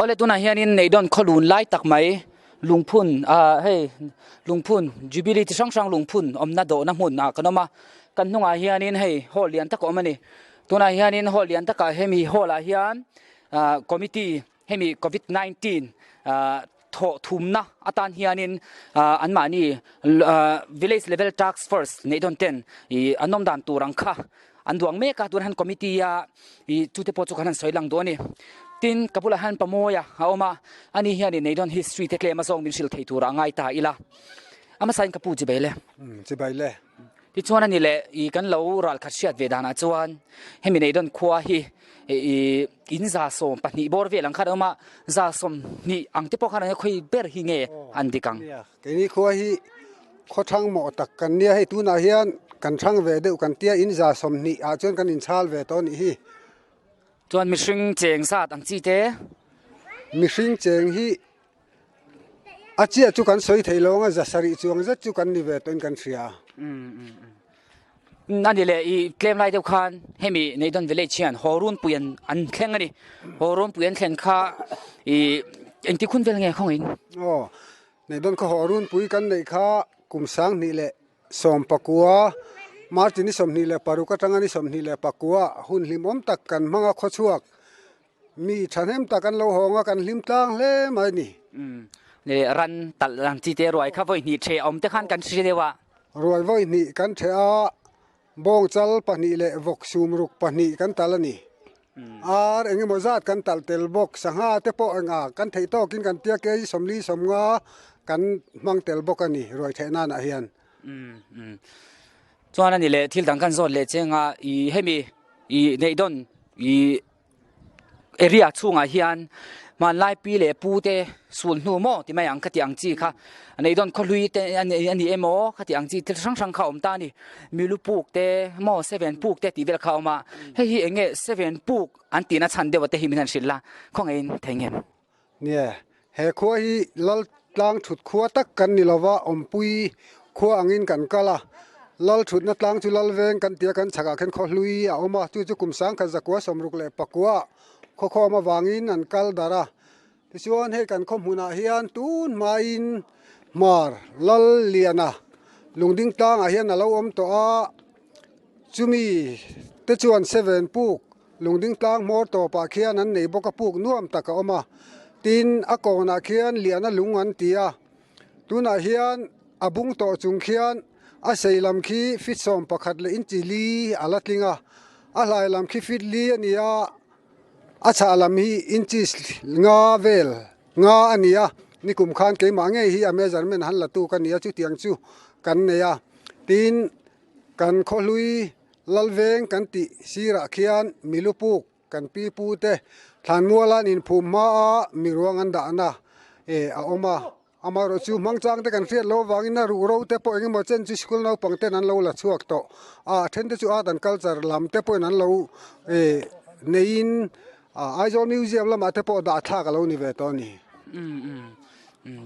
Awle tunah hianin Neidon khawlun lai tak mai lungphun ah hei lungphun Jubilee chi hrang hrang lungphun awmna dawhna hmun ah kan awm a, kan hnungah hianin hei hall lian tak a awm a ni. Tunah hianin hall lian takah hemi hall ah hian ah committee hemi covid 19 ah thawh thumna atan hianin ah anmahni ah village level task force Neidon ten ih an awm dan tur ang kha An duang mek a, tunah hian committee a ih chute pawh chu kan han sawi lang duh a ni. Tin, ka bulah hian Pamawia a awm a, ani hian ih Neidon history te tlem a zawng min hrilh thei turah a ngai ta ila. A hmasain ka pu chibai le. Umm, chibai le. Tichuan a ni le, ih kan lo ral khat hriat ve danah chuan hemi Neidon khua hi ih in 12 bawr vel ang khan a awm a, 20 ang te pawh khan an khawi ber hi nge an dik ang. Keini khua hi khaw thang mawh tak kan nia, hei tunah hian kan thang ve deuh kan tia in 20 ah chuan kan inchhal ve tawh a nih hi. Chuan mihring cheng zat ang chi te? Mihring cheng hi a chiah chu kan sawi thei lo ang a, 700 chuang zet chu kan ni ve tawhin kan hria. A ni leh i tlem lai deuh khan hemi Neidon village hian haw runpui an an thleng a ni. Haw runpui an thlen kha i engti khun vel nge khawngin? Aw, Neidon khaw haw runpui kan neih kha kum 2019 March ni 26 atanga ni 24 hun hlimawm tak kan hmang a khawchhuak mi thahnem tak an lo hawng a kan hlim tlang hle mai a ni. Ran talh ang chi te ruai kha vawi hnih ṭheh awm te khan kan hre deuh a. Ruai vawi hnih kan ṭheh a, bawngchal pahnih leh vawk sum ruk pahnih kan talh a ni. Ar eng emaw zat kan talh tel bawk, sangha te pawh enga kan theih tawkin kan tia kei 40 50 kan hmang tel bawk a ni ruai ṭheh nanah hian. Chuan a ni leh thil dang kan zawt leh cheng a, i hemi i neih dawn i Area chhungah hian hmanlai pi leh pu te sul hnu maw ti mai ang khati ang chi kha nei dawn khawhlui te a ni emaw khati ang chi thil hrang hrang kha a awm ta a ni. Milu puk te maw seven puk te tih vel kha a awm a, hei hi eng nge seven puk an tihna chhan deuh te hi min han hrilh la, khawngaihin thei ngem. Nia, he khua hi Lal tlang thut khua tak kan ni lova, awmpui khua angin kan kal a. Lal thutna tlang chu Lal veng kan tia kan chhakah khan khawhlui a awm a, chu chu kum 1969 ah khawkhawm avangin an kal darh a. Tichuan hei kan khaw hmunah hian tun hmain Hmar Lal Liana lungding tlangah hian a lo awm tawh a, chumi te chuan seven puk Lungding tlang hmawr tawpah khian an nei bawk a, puk nuam tak a awm a. Tin, a kawnah khian liana lung an ti a. Tunah hian a bung tawh chung khian a sei lam khi feet 11 leh inchi li a la tling a. A hlai lam khi feet li a ni a, a chhah lam hi inches nga vel nga a ni a. Nikum khan keimah ngei hi a measurement han la tu ka ni a, chutiang chu kan nei a. Tin, kan khawhlui Lalveng kan tih sirah khian milupuk kan pi pu te thlanmuala an inphum hma a miruang an dahna eh a awm a, amaherawh chu hmangchang te kan hriat loh avangin a ruhro te pawh engemaw chen chu school naupang ten an lo la chhuak tawh a, a then te chu art and culture lam te pawhin an lo eh neiin Aizawl Museum lamah te pawh dah thlak a lo ni ve tawh a ni.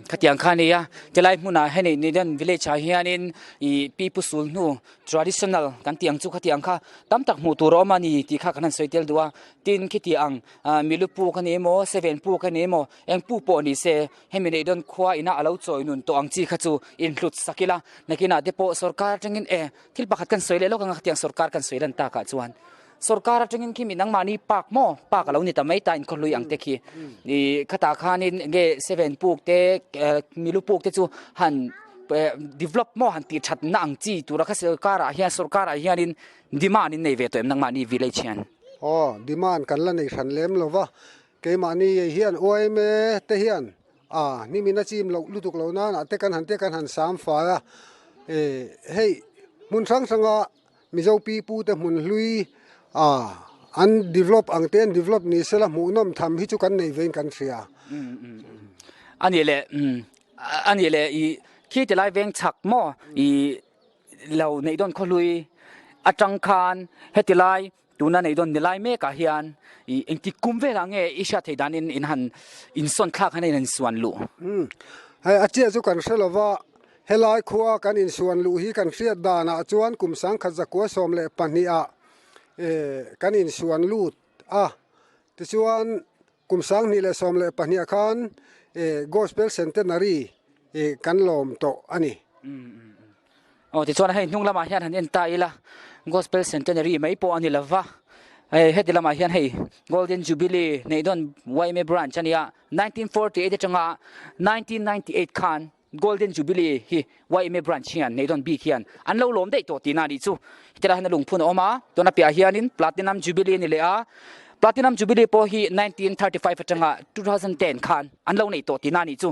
Khatiang kha a ni a, tilai hmunah heni Nidan village ah hianin ih pi pu sul hnu traditional kan tih ang chu khatiang kha tam tak hmuh tur a awm a ni tih kha kan han sawi tel duh a, tin khiti ang ah milu puk a ni emaw seven puk a ni emaw eng puk pawh ni se hemi Neidawn khua ina a lo chawi nun tawh ang chi kha chu inhlut sak ila nakinah te pawh sorkar atangin e thil pakhat kan sawi leh lawk ang a khatiang sorkar kan sawi lan takah chuan. Sorkar atangin khi mi nangmahni park maw? Park a lo ni ta mai ta inkhawhlui ang te khi. I khatah khanin enge seven puk te milu puk te chu han develop maw han tih thatna ang chi tura kha sorkarah hian sorkarah hianin demand in nei ve tawh em nangmahni village hian? Aw, demand kan la nei hran lem lo va, keimahni hian yma te hian a hnimin a chim loh lutuk lo nanah te kan han te kan han sam fai a, e hei hmun hrang hranga Mizo pi pu te hmun hlui a an develop ang te an develop ni sela hmuhnawm tham hi chu kan nei vein kan hria. A nih leh a nih leh i khi ti lai veng chhak maw i lo neih dawn khaw hlui atang khan heti lai tuna neih dawn ni lai mek ah hian i engtik kum velah nge i hriat theih danin in han insawn thlak han in han suan luh. Hei a chiah chu kan hre lova Helai khua kan insuan luh hi kan hriat danah chuan kum 1912 ah kan insuan lut a, tichuan Kum 2012 ah khan Gospel Centenary kan lawm tawh a ni. Aw tichuan hei hnung lamah hian han en ta ila Gospel Centenary mai pawh a ni lova, hei heti lamah hian hei Golden Jubilee neih dawn yma branch a nia, 1948 atanga 1998 khan Golden Jubilee hi yma branch hian neih dawn bik hian an lo lawm daih tawh tihna a nih chu. Heti lai hian a lungphun a awm a, tuna piahah hianin Platinum Jubilee a ni leh a, Platinum Jubilee pawh hi 1935 atanga 2010 khan an lo nei tawh tihna a nih chu.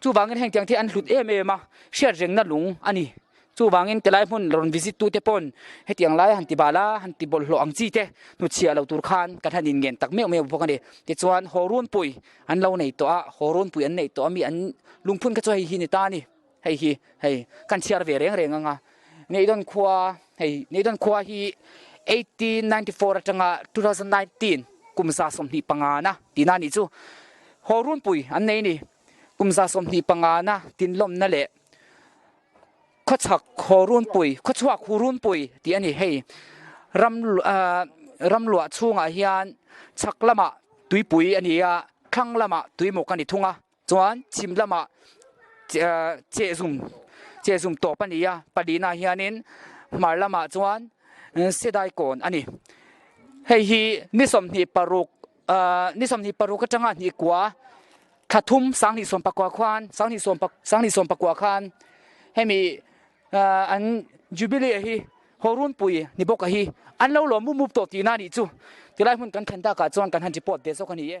Chuvangin hengtiang te an hlut em em a, hriatrengna lung a ni. Chuvangin tilai hmun rawn visit tute pawn hetiang laia han ti bal a, han ti bawlhhlawh ang chi te hnuchhiah lo tur khan kan han inngen tak meuh meuh bawk a ni. Tichuan haw runpui an lo nei tawh a, haw runpui an neih tawh a mi an lungphun kha chu hei hi ni ta a ni. Hei hi hei kan chhiar ve reng reng ang a, Neihdawn khua hei Neihdawn khua hi 1894 atanga 2019 kum 25 na tihna a nih chu. Haw runpui an nei a ni. Kum 25 na tinlawmna leh khawchhak haw runpui, khawchhuak hu runpui tih a ni. Hei ram ram luah chhungah hian chhak lamah tuipui a ni a, thlang lamah tuimawk a ni thung a. Chuan chhim lamah chehzum chehzum tawp a ni a, palina hianin hmar lamah chuan Sedai kawn a ni. Hei hi ni 26 ni 26 atanga hnih kua thla thum 2019 khan 2019 khan hemi an Jubilee hi Horunpui ni bawk a hi an lo lawm mup mup tawh tihna a nih chu. Tilai hmun kan thlen takah chuan kan han report ve zawk a ni e.